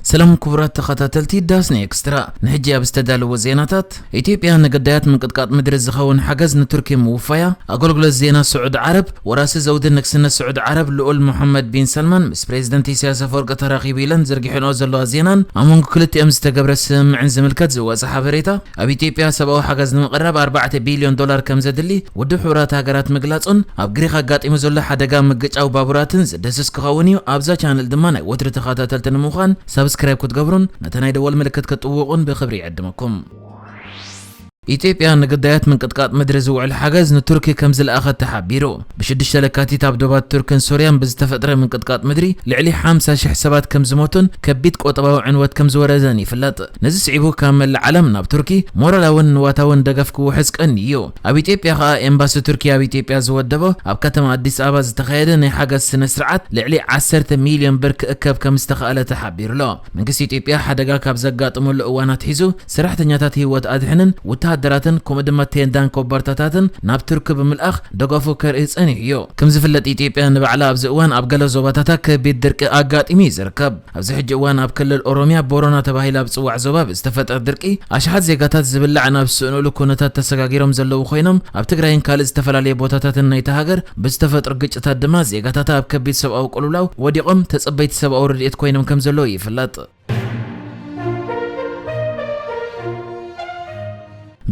ሰላም ክቡራት ተኸታተልቲ ዳስኒ ኤክስትራ፣ ንሕጂ ኣብ ዝተዳለወ ዜናታት፣ ኢትዮጵያ ንግዳያት ምንቅጥቃጥ ምድሪ ዝኸውን ሓገዝ ንቱርኪ ምውፋያ፣ ኣገልግሎት ዜና ስዑድ ዓረብ፣ ወራሲ ዘውዲ ንግስነት ስዑድ ዓረብ ልኡል መሐመድ ቢን ሰልማን ምስ ፕሬዝደንት ኢሳያስ ኣፈወርቂ ተራኺቡ ኢለን ዘርጊሐንኦ ዘለዋ ዜናን ኣብ መንጎ ክልቲኦም ዝተገብረ ስምምዕን ዝምልከት ዝወጸ ሓበሬታ፣ ኣብ ኢትዮጵያ ሰብኣዊ ሓገዝ ንምቕራብ ኣርባዕተ ቢልዮን ዶላር ከም ዘድሊ ውድብ ሕቡራት ሃገራት ምግላጹን፣ ኣብ ግሪክ ኣጋጢሙ ዘሎ ሓደጋ ምግጫው ባቡራትን ዝድህስስ ክኸውን እዩ። ኣብዛ ቻነል ድማ ናይ ወትሩ ተኸታተልቲ ንምዃን ሳብስክራይብ ክትገብሩን ነቲ ናይ ደወል ምልክት ክትጥውቑን ብኽብሪ ይዕድመኩም። ኢትዮጵያ ንግዳያት ምንቅጥቃጥ ምድሪ ዝውዕል ሓገዝ ንቱርኪ ከም ዝለኣኸት ተሓቢሩ። ብሽዱሽተ ለካቲት ኣብ ዶባት ቱርክን ሶርያን ብዝተፈጥረ ምንቅጥቃጥ ምድሪ ልዕሊ ሓምሳ ሽሕ ሰባት ከም ዝሞቱን ከቢድ ቁጠባዊ ዕንወት ከም ዝወረደን ይፍለጥ። ነዚ ስዒቡ ካብ መላእ ዓለም ናብ ቱርኪ ሞራላውን ንዋታውን ደገፍ ክውሕዝ ቀንዩ እዩ። ኣብ ኢትዮጵያ ከኣ ኤምባሲ ቱርኪ ኣብ ኢትዮጵያ ዝወደቦ ኣብ ከተማ ኣዲስ ኣበባ ዝተኻየደ ናይ ሓገዝ ስነ ስርዓት ልዕሊ ዓሰርተ ሚልዮን ብር ክእከብ ከም ዝተኻእለ ተሓቢሩ ኣሎ። መንግስቲ ኢትዮጵያ ሓደጋ ካብ ዘጋጥመሉ እዋን ኣትሒዙ ሰራሕተኛታት ህይወት ኣድሕንን ወተሃደራትን ከምኡ ድማ ቴንዳን ኮበርታታትን ናብ ቱርኪ ብምልኣኽ ደገፉ ከርኢ ጸኒሑ እዩ። ከም ዝፍለጥ ኢትዮጵያ ንባዕላ ኣብዚ እዋን ኣብ ገለ ዞባታታ ከቢድ ድርቂ ኣጋጢሙ እዩ ዝርከብ። ኣብዚ ሕጂ እዋን ኣብ ክልል ኦሮሚያ ቦሮና ተባሂላ ኣብ ዝጽዋዕ ዞባ ብዝተፈጥረ ድርቂ ኣሽሓት ዜጋታት ዝብላዕ ናብ ዝስእንሉ ኩነታት ተሰጋጊሮም ዘለዉ ኮይኖም፣ ኣብ ትግራይን ካልእ ዝተፈላለየ ቦታታትን ናይታ ሃገር ብዝተፈጥሩ ግጭታት ድማ ዜጋታታ ኣብ ከቢድ ሰብኣዊ ቅልውላው ወዲቖም ተጸበይቲ ሰብኣዊ ረድኤት ኮይኖም ከም ዘለዉ ይፍለጥ።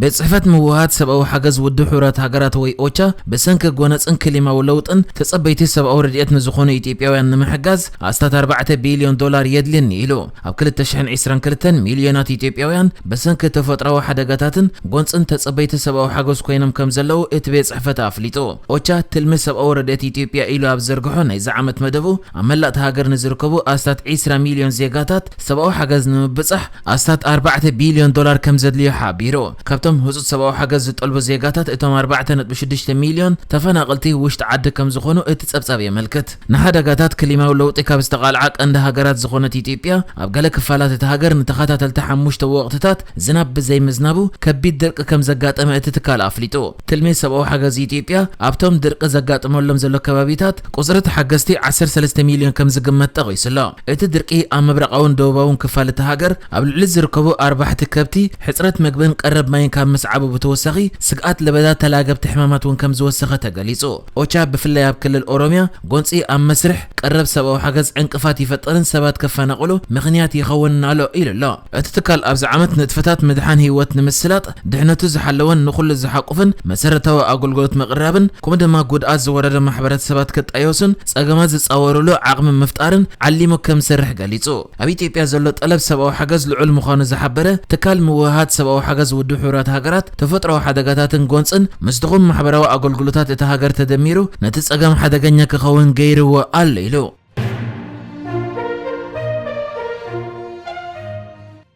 ቤት ጽሕፈት ምውሃድ ሰብኣዊ ሓገዝ ውድብ ሕቡራት ሃገራት ወይ ኦቻ ብሰንኪ ጎነጽን ክሊማዊ ለውጥን ተጸበይቲ ሰብኣዊ ረድኤት ንዝኾኑ ኢትዮጵያውያን ንምሕጋዝ ኣስታት ኣርባዕተ ቢልዮን ዶላር የድልየኒ ኢሉ። ኣብ ክልተ ሽሕን ዕስራን ክልተን ሚልዮናት ኢትዮጵያውያን ብሰንኪ ተፈጥሮኣዊ ሓደጋታትን ጎንጽን ተጸበይቲ ሰብኣዊ ሓገዝ ኮይኖም ከም ዘለዉ እቲ ቤት ጽሕፈት ኣፍሊጡ። ኦቻ ትልሚ ሰብኣዊ ረድኤት ኢትዮጵያ ኢሉ ኣብ ዘርግሖ ናይዚ ዓመት መደቡ ኣብ መላእቲ ሃገር ንዝርከቡ ኣስታት ዕስራ ሚልዮን ዜጋታት ሰብኣዊ ሓገዝ ንምብጻሕ ኣስታት ኣርባዕተ ቢልዮን ዶላር ከም ዘድልዮ ሓቢሩ። ካብቶም ህጹጽ ሰብኣዊ ሓገዝ ዝጠልቡ ዜጋታት እቶም ኣርባዕተ ነጥቢ ሽዱሽተ ሚልዮን ተፈናቐልቲ ውሽጢ ዓዲ ከም ዝኾኑ እቲ ጸብጻብ የመልክት። ንሓደጋታት ክሊማዊ ለውጢ ካብ ዝተቓልዓ ቀንዲ ሃገራት ዝኾነት ኢትዮጵያ፣ ኣብ ገለ ክፋላት እቲ ሃገር ንተኸታተልቲ ሓሙሽተ ወቕትታት ዝናብ ብዘይምዝናቡ ከቢድ ድርቂ ከም ዘጋጠመ እቲ ትካል ኣፍሊጡ። ትልሚ ሰብኣዊ ሓገዝ ኢትዮጵያ ኣብቶም ድርቂ ዘጋጥመሎም ዘሎ ከባቢታት ቁጽሪ ተሓገዝቲ ዓሰርተ ሰለስተ ሚልዮን ከም ዝግመት ጠቒሱ ኣሎ። እቲ ድርቂ ኣብ ምብራቓውን ደቡባውን ክፋል እቲ ሃገር ኣብ ልዕሊ ዝርከቡ ኣርባሕቲ ከብቲ ሕጽረት መግብን ቀረብ ማይን ካብ ምስዓቡ ብተወሳኺ ስግኣት ለበዳ ተላገብቲ ሕማማት እውን ከም ዝወሰኸ ተገሊጹ። ኦቻ ብፍላይ ኣብ ክልል ኦሮሚያ ጎንጺ ኣብ መስርሕ ቀረብ ሰብኣዊ ሓገዝ ዕንቅፋት ይፈጥርን ሰባት ከፈናቕሉ ምኽንያት ይኸውን ኣሎ ኢሉ ኣሎ። እቲ ትካል ኣብዚ ዓመት ንጥፈታት ምድሓን ህይወት ንምስላጥ ድሕነቱ ዝሓለወን ንኹሉ ዝሓቁፍን መሰረታዊ ኣገልግሎት ምቕራብን ከምኡ ድማ ጉድኣት ዝወረደ ማሕበረተሰባት ክጣየሱን ጸገማት ዝጻወሩሉ ዓቕሚ ምፍጣርን ዓሊሙ ከም ዝሰርሕ ገሊጹ። ኣብ ኢትዮጵያ ዘሎ ጠለብ ሰብኣዊ ሓገዝ ልዑል ምዃኑ ዝሓበረ ትካል ምውህሃድ ሰብኣዊ ሓገዝ ውድብ ሕቡራት ሃገራት ተፈጥሮዊ ሓደጋታትን ጎንጽን ምስ ድኹም ማሕበራዊ ኣገልግሎታት እታ ሃገር ተደሚሩ ነቲ ጸገም ሓደገኛ ክኸውን ገይርዎ ኣሎ ኢሉ።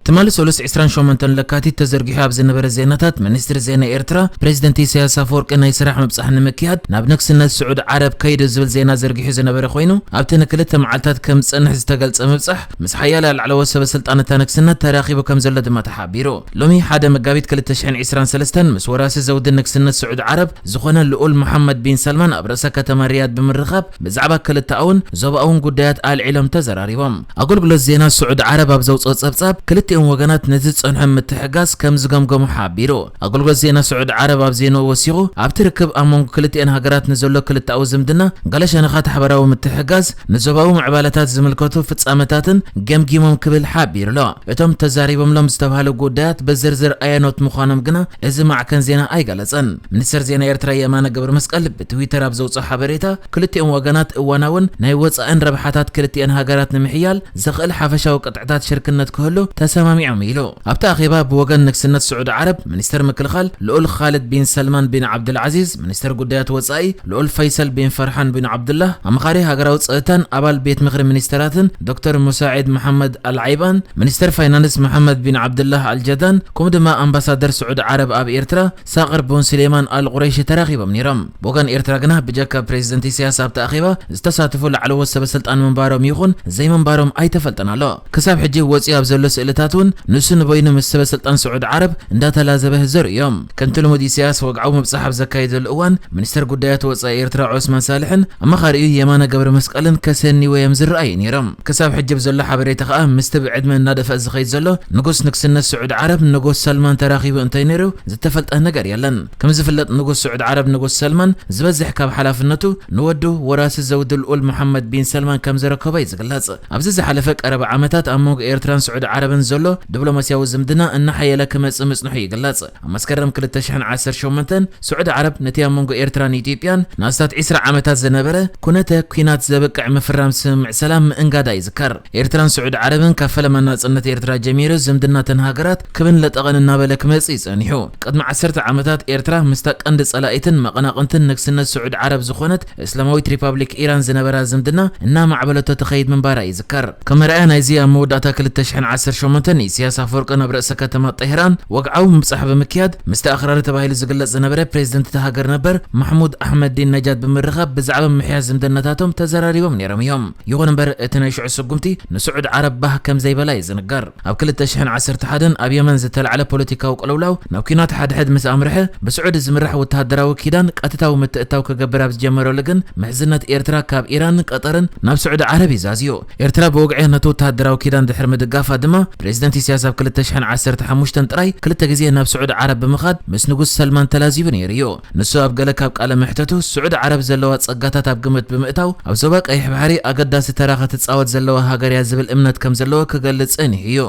ትማሊ ሰሉስ ዕስራን ሸሞንተን ለካቲት ተዘርጊሑ ኣብ ዝነበረ ዜናታት፣ ሚኒስትሪ ዜና ኤርትራ፣ ፕሬዝደንት ኢሳያስ ኣፈወርቂ ናይ ስራሕ ምብጻሕ ንምክያድ ናብ ንግስነት ስዑድ ዓረብ ከይዱ ዝብል ዜና ዘርጊሑ ዝነበረ ኮይኑ፣ ኣብቲ ንክልተ መዓልታት ከም ዝጸንሕ ዝተገልጸ ምብጻሕ፣ ምስ ሓያለ ላዕለዎት ሰበ ስልጣን እታ ንግስነት ተራኺቡ ከም ዘሎ ድማ ተሓቢሩ። ሎሚ ሓደ መጋቢት ክልተ ሽሕን ዕስራን ሰለስተን ምስ ወራሲ ዘውዲ ንግስነት ስዑድ ዓረብ ዝኾነ ልኡል መሓመድ ቢን ሰልማን ኣብ ርእሰ ከተማ ሪያድ ብምርኻብ ብዛዕባ ክልተኣውን ዞባኣውን ጉዳያት ኣልዒሎም ተዘራሪቦም። ኣገልግሎት ዜና ስዑድ ዓረብ ኣብ ዘውጽኦ ጸብጻብ፣ ክልቲኦም ወገናት ነቲ ዝጸንሖ ምትሕግጋዝ ከም ዝገምገሙ ሓቢሩ። ኣገልግሎት ዜና ስዑድ ዓረብ ኣብ ዜንኡ ወሲኹ፣ ኣብቲ ርክብ ኣብ መንጎ ክልቲኣን ሃገራት ንዘሎ ክልተኣዊ ዝምድና፣ ገለ ሸነኻት ሓበራዊ ምትሕግጋዝ፣ ንዞባዊ ምዕባለታት ዝምልከቱ ፍጻመታትን ገምጊሞም ክብል ሓቢሩ ኣሎ። እቶም ተዛሪቦምሎም ዝተባህሉ ጉዳያት ብዝርዝር ኣየኖት ምዃኖም ግና እዚ ማዕከን ዜና ኣይገለጸን። ሚኒስተር ዜና ኤርትራ የማነ ገብረመስቀል ብትዊተር ኣብ ዘውጽኦ ሓበሬታ፣ ክልቲኦም ወገናት እዋናውን ናይ ወጻእን ረብሓታት ክልቲኣን ሃገራት ንምሕያል ዘኽእል ሓፈሻዊ ቅጥዕታት ሽርክነት ክህሉ ተሰማሚዖም ኢሉ። ኣብቲ ኣኼባ ብወገን ንግስነት ስዑዲ ዓረብ ሚኒስተር ምክልኻል ልኡል ኻልድ ቢን ሰልማን ቢን ዓብዱልዓዚዝ፣ ሚኒስተር ጉዳያት ወጻኢ ልኡል ፈይሰል ቢን ፈርሓን ቢን ዓብዱላህ፣ ኣማኻሪ ሃገራዊ ጸጥታን ኣባል ቤት ምኽሪ ሚኒስተራትን ዶክተር ሙሳዒድ መሓመድ ኣልዓይባን፣ ሚኒስተር ፋይናንስ መሓመድ ቢን ዓብዱላህ ኣልጀዳን፣ ከምኡ ድማ ኣምባሳደር ስዑዲ ዓረብ ኣብ ኤርትራ ሳቕር ቡን ስሌማን ኣል ቁረይሺ ተራኺቦም ነይሮም። ብወገን ኤርትራ ግና ብጀካ ፕሬዚደንት ኢሳያስ ኣብቲ ኣኼባ ዝተሳተፉ ላዕለዎት ሰበ ስልጣን ምንባሮም ይኹን ዘይምንባሮም ኣይተፈልጠን ኣሎ። ክሳብ ሕጂ ወጺኡ ኣብ ዘሎ ስእልታቱ ንሱ ንበይኑ ምስ ሰበ ስልጣን ስዑድ ዓረብ እንዳተላዘበ ዘርእዮም። ከምቲ ልሙድ ኢሳያስ ወግዓዊ ምብጻሕ ኣብ ዘካየደሉ እዋን፣ ሚኒስተር ጉዳያት ወጻኢ ኤርትራ ዑስማን ሳልሕን ኣማኻሪኡ የማነ ገብረ መስቀልን ከሰንይዎ እዮም ዝረኣዩ ነይሮም። ክሳብ ሕጂ ብዘሎ ሓበሬታ ከኣ ምስቲ ብዕድመ እናደፍአ ዝኸይድ ዘሎ ንጉስ ንግስነት ስዑድ ዓረብ ንጉስ ሰልማን ተራኺቡ እንተይነይሩ ዝተፈልጠ ነገር የለን። ከም ዝፍለጥ ንጉስ ስዑድ ዓረብ ንጉስ ሰልማን ዝበዝሕ ካብ ሓላፍነቱ ንወዱ ወራሲ ዘውዲ ልኡል መሓመድ ቢን ሰልማን ከም ዘረከቦ እዩ ዝግለጽ። ኣብዚ ዝሓለፈ ቀረባ ዓመታት ኣብ መንጎ ኤርትራን ስዑድ ዓረብን ዘሎ ዲፕሎማስያዊ ዝምድና እናሓየለ ክመጽእ ምጽንሑ ይግለጽ። ኣብ መስከረም ክልተ ሽሕን ዓሰርተ ሸሞንተን ስዑድ ዓረብ ነቲ ኣብ መንጎ ኤርትራን ኢትዮጵያን ንኣስታት ዕስራ ዓመታት ዝነበረ ኩነተ ኲናት ዘብቅዕ ምፍራም ስምምዕ ሰላም ምእንጋዳ ይዝከር። ኤርትራን ስዑድ ዓረብን ካብ ፈለማ ናጽነት ኤርትራ ጀሚሩ ዝምድና እተን ሃገራት ክብን ለጠቐን እናበለ ክመጽእ እዩ ጸኒሑ። ቅድሚ ዓሰርተ ዓመታት ኤርትራ ምስታ ቀንዲ ጸላኢትን መቐናቕንትን ንግስነት ስዑድ ዓረብ ዝኾነት እስላማዊት ሪፓብሊክ ኢራን ዝነበራ ዝምድና እናማዕበለቶ ትኸይድ ምንባራ ይዝከር። ከም መርኣያ ናይዚ ኣብ መወዳእታ ክልተ ሽሕን ዓሰርተ ሸሞንተን ኢሳያስ ኣፈወርቂ ናብ ርእሰ ከተማ ጤህራን ወግዓዊ ምብጻሕ ብምክያድ ምስቲ ኣኽራሪ ተባሂሉ ዝግለጽ ዝነበረ ፕሬዝደንት እታ ሃገር ነበር ማሕሙድ ኣሕመዲን ነጃድ ብምርኻብ ብዛዕባ ምሕያሽ ዝምድናታቶም ተዘራሪቦም ነይሮም እዮም። ይኹን እምበር እቲ ናይ ሽዑ ስጉምቲ ንስዑድ ዓረብ ባህ ከም ዘይበላ እዩ ዝንገር። ኣብ ክልተ ሽሕን ዓሰርተ ሓደን ኣብ የመን ዝተላዕለ ፖለቲካዊ ቅልውላው ናብ ኲናት ሓድሕድ ምስ ኣምርሐ ብስዑዲ ዝምራሕ ወተሃደራዊ ኪዳን ቀጥታዊ ምትእትታው ክገብር ኣብ ዝጀመረሉ ግን ምሕዝነት ኤርትራ ካብ ኢራንን ቀጠርን ናብ ስዑዲ ዓረብ እዩ ዛዝዩ። ኤርትራ ብወግዒ ነቲ ወተሃደራዊ ኪዳን ድሕሪ ምድጋፋ ድማ ፕሬዝደንት ኢሳያስ ኣብ ክልተ ሽሕን ዓሰርተ ሓሙሽተን ጥራይ ክልተ ግዜ ናብ ስዑዲ ዓረብ ብምኻድ ምስ ንጉስ ሰልማን ተላዚቡ ነይሩ እዩ። ንሱ ኣብ ገለ ካብ ቃለ መሕተቱ ስዑዲ ዓረብ ዘለዋ ጸጋታት ኣብ ግምት ብምእታው ኣብ ዞባ ቀይሕ ባሕሪ ኣገዳሲ ተራ ክትጻወት ዘለዋ ሃገር እያ ዝብል እምነት ከም ዘለዎ ክገልጽ ጸኒሑ እዩ።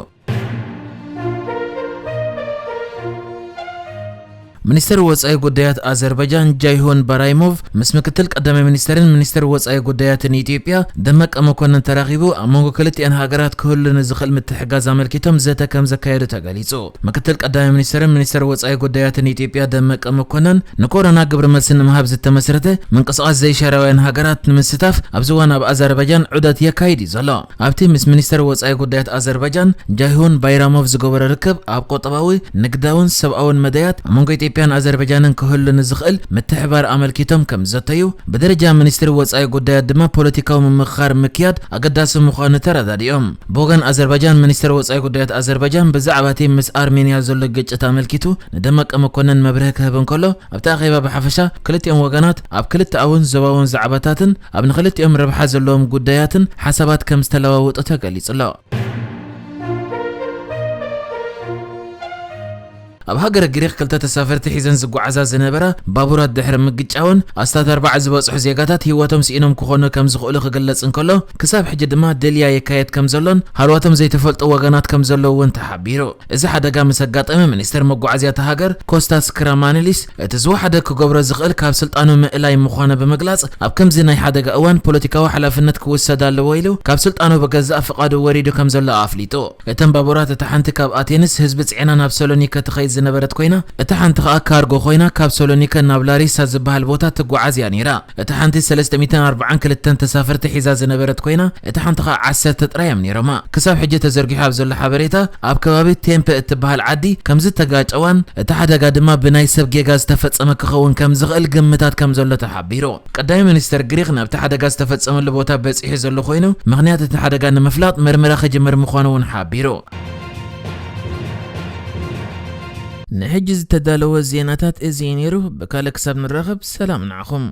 ሚኒስተር ወጻኢ ጉዳያት ኣዘርባይጃን ጃይሁን ባራይሞቭ ምስ ምክትል ቀዳማይ ሚኒስተርን ሚኒስተር ወጻኢ ጉዳያትን ኢትዮጵያ ደመቀ መኮንን ተራኺቡ ኣብ መንጎ ክልቲኣን ሃገራት ክህሉ ንዝኽእል ምትሕጋዝ ኣመልኪቶም ዘተ ከም ዘካየዱ ተገሊጹ። ምክትል ቀዳማይ ሚኒስተርን ሚኒስተር ወጻኢ ጉዳያትን ኢትዮጵያ ደመቀ መኮንን ንኮሮና ግብረ መልሲ ንምሃብ ዝተመስረተ ምንቅስቓስ ዘይሻራውያን ሃገራት ንምስታፍ ኣብዚ እዋን ኣብ ኣዘርባይጃን ዑደት የካይድ እዩ ዘሎ። ኣብቲ ምስ ሚኒስተር ወጻኢ ጉዳያት ኣዘርባይጃን ጃይሁን ባይራሞቭ ዝገበሮ ርክብ ኣብ ቁጠባዊ፣ ንግዳውን ሰብኣውን መዳያት ኣብ መንጎ ኢትዮጵያን ኣዘርባይጃንን ክህሉ ንዝኽእል ምትሕባር ኣመልኪቶም ከም ዝዘተዩ፣ ብደረጃ ሚኒስትሪ ወጻኢ ጉዳያት ድማ ፖለቲካዊ ምምኽኻር ምክያድ ኣገዳሲ ምዃኑ ተረዳዲኦም። ብወገን ኣዘርባይጃን ሚኒስተር ወጻኢ ጉዳያት ኣዘርባይጃን ብዛዕባ እቲ ምስ ኣርሜንያ ዘሎ ግጭት ኣመልኪቱ ንደመቀ መኮንን መብርሂ ክህብ እንከሎ፣ ኣብቲ ኣኼባ ብሓፈሻ ክልቲኦም ወገናት ኣብ ክልተኣውን ዞባውን ዛዕባታትን ኣብ ንክልቲኦም ረብሓ ዘለዎም ጉዳያትን ሓሳባት ከም ዝተለዋወጡ ተገሊጹ ኣሎ። ኣብ ሃገረ ግሪክ ክልተ ተሳፈርቲ ሒዘን ዝጓዓዛ ዝነበራ ባቡራት ድሕሪ ምግጫወን ኣስታት ኣርባዓ ዝበጽሑ ዜጋታት ህይወቶም ስኢኖም ክኾኑ ከም ዝኽእሉ ክግለጽ እንከሎ፣ ክሳብ ሕጂ ድማ ድልያ ይካየድ ከም ዘሎን ሃልዋቶም ዘይተፈልጡ ወገናት ከም ዘለዉ እውን ተሓቢሩ። እዚ ሓደጋ ምስ ኣጋጠመ፣ ሚኒስተር መጓዓዝያ እታ ሃገር ኮስታስ ክራማንሊስ እቲ ዝወሓደ ክገብሮ ዝኽእል ካብ ስልጣኑ ምእላይ ምዃኑ ብምግላጽ፣ ኣብ ከምዚ ናይ ሓደጋ እዋን ፖለቲካዊ ሓላፍነት ክውሰድ ኣለዎ ኢሉ ካብ ስልጣኑ ብገዛእ ፍቓዱ ወሪዱ ከም ዘሎ ኣፍሊጡ። እተን ባቡራት እታ ሓንቲ ካብ ኣቴንስ ህዝቢ ጽዒና ናብ ሰሎኒከ ትኸይድ ዝነበረት ኮይና፣ እታ ሓንቲ ከኣ ካርጎ ኮይና ካብ ሰሎኒከ ናብ ላሪሳ ዝበሃል ቦታ ትጓዓዝ እያ ነይራ። እታ ሓንቲ ሰለስተ ሚእትን ኣርባዓን ክልተን ተሳፈርቲ ሒዛ ዝነበረት ኮይና፣ እታ ሓንቲ ከኣ ዓሰርተ ጥራይ እዮም ነይሮማ። ክሳብ ሕጂ ተዘርጊሑ ኣብ ዘሎ ሓበሬታ፣ ኣብ ከባቢ ቴምፐ እትበሃል ዓዲ ከም ዝተጋጨዋን እቲ ሓደጋ ድማ ብናይ ሰብ ጌጋ ዝተፈጸመ ክኸውን ከም ዝኽእል ግምታት ከም ዘሎ ተሓቢሩ። ቀዳማይ ሚኒስተር ግሪኽ ናብቲ ሓደጋ ዝተፈጸመሉ ቦታ በጺሑ ዘሎ ኮይኑ፣ ምኽንያት እቲ ሓደጋ ንምፍላጥ መርመራ ክጅምር ምዃኑ እውን ሓቢሩ። ንሕጂ ዝተዳለወ ዜናታት እዚ እዩ ነይሩ። ብካልእ ክሳብ ንራኸብ ሰላም ንዓኹም።